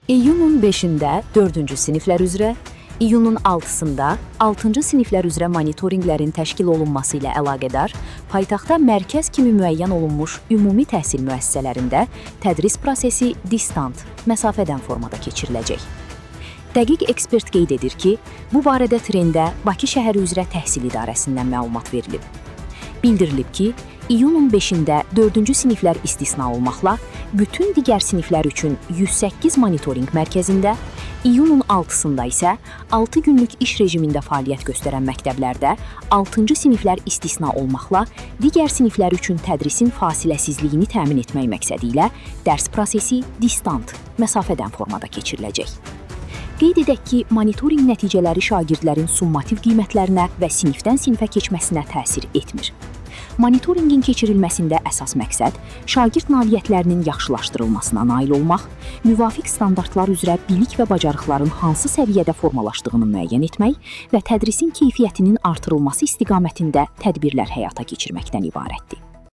İyunun 5-də 4-cü siniflər üzrə, iyunun 6-sında 6-cı siniflər üzrə monitorinqlərin təşkil olunması ilə əlaqədar paytaxtda mərkəz kimi müəyyən olunmuş ümumi təhsil müəssisələrində tədris prosesi distant, məsafədən formada keçiriləcək. Dəqiq ekspert qeyd edir ki, bu barədə Trenddə Bakı şəhəri üzrə Təhsil İdarəsindən məlumat verilib. Bildirilib ki, iyunun 5-də 4-cü siniflər istisna olmaqla bütün digər siniflər üçün 108 monitorinq mərkəzində, iyunun 6-sında isə 6 günlük iş rejimində fəaliyyət göstərən məktəblərdə 6-cı siniflər istisna olmaqla digər siniflər üçün tədrisin fasiləsizliyini təmin etmək məqsədilə dərs prosesi distant, məsafədən formada keçiriləcək. Qeyd edək ki, monitorinq nəticələri şagirdlərin summativ qiymətlərinə və sinifdən sinifə keçməsinə təsir etmir. Monitorinqin keçirilməsində əsas məqsəd şagird nailiyyətlərinin yaxşılaşdırılmasına nail olmaq, müvafiq standartlar üzrə bilik və bacarıqların hansı səviyyədə formalaşdığını müəyyən etmək və tədrisin keyfiyyətinin artırılması istiqamətində tədbirlər həyata keçirməkdən ibarətdir.